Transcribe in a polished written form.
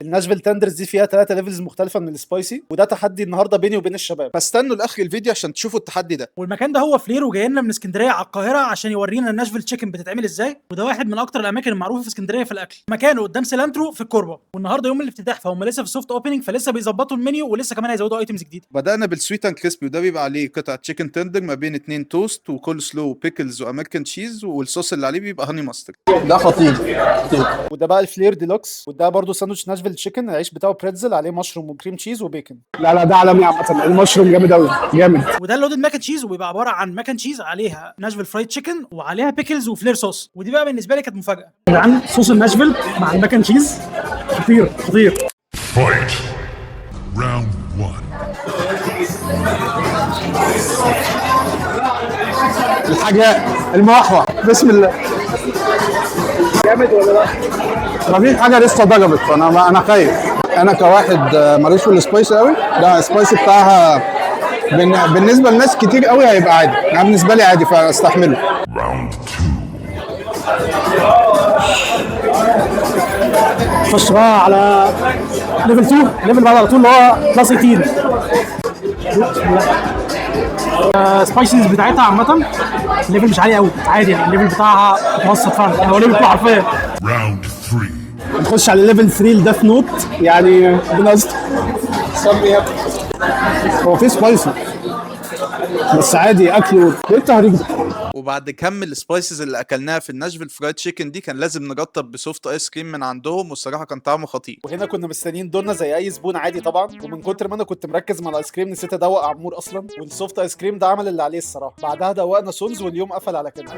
ال Nashville tenders دي فيها 3 levels مختلفة من ال spicy، وده تحدي النهارده بيني وبين الشباب. فاستنوا لاخر الفيديو عشان تشوفوا التحدي ده. والمكان ده هو فلير، وجاي لنا من اسكندرية على القاهرة عشان يورينا ال Nashville chicken بتتعمل ازاي. وده واحد من اكتر الاماكن المعروفة في اسكندرية في الاكل. مكانه قدام سيلانترو في الكوربه، والنهارده يوم الافتتاح، فهم لسه في soft opening، فلسه بيظبطوا المنيو ولسه كمان هيزودوا items جديده. بدأنا بال sweet and crispy، وده بيبقى عليه قطعة chicken tender ما بين اتنين توست و coleslaw و pickles و American cheese، والصوص اللي عليه بيبقى honey mustard. ده خطير خطير. وده بقى الفلير ديلوكس، وده برضو ساندوتش Nashville chicken، العيش بتاعه pretzel عليه mushroom و cream cheese و bacon. لا لا، ده عالمي. عامة المشروم جامد قوي، جامد. وده ال loaded mac and cheese، وبيبقى عبارة عن mac and cheese عليها Nashville fried chicken وعليها pickles وفلير صوص. ودي بقى بالنسبة لي كانت مفاجاه. يا جدعان، صوص ال Nashville مع ال mac and cheese خطير خطير. Fight. Round one. الحاجة المحوى، بسم الله. جامد ولا لا؟ ما فيش حاجة لسه ضربت، فانا خايف. انا كواحد ماليش في ال spicy قوي. لا، ال spicy بتاعها بالنسبة لناس كتير قوي هيبقى عادي، انا بالنسبة لي عادي فاستحمله. Round two. خش بقى على level 2، level بعد على طول اللي هو plus 18. spices بتاعتها عامة ال level مش عالي قوي، عادي يعني، ال level بتاعها متوسط فعلا، هو level 2 حرفيا. Round three. نخش على level 3 ال Death Note، يعني بنقصد هو في spicy بس عادي اكله. ايه التهريج ده؟ وبعد كم ال spices اللي اكلناها في ال Nashville fried chicken دي، كان لازم نرطب ب soft ice cream من عندهم، والصراحة كان طعمه خطير. وهنا كنا مستنيين دورنا زي اي زبون عادي طبعا، ومن كتر ما انا كنت مركز مع الايس كريم نسيت ادوق عمور اصلا، وال soft ice cream ده عمل اللي عليه الصراحه. بعدها دوقنا سونز واليوم قفل على كده.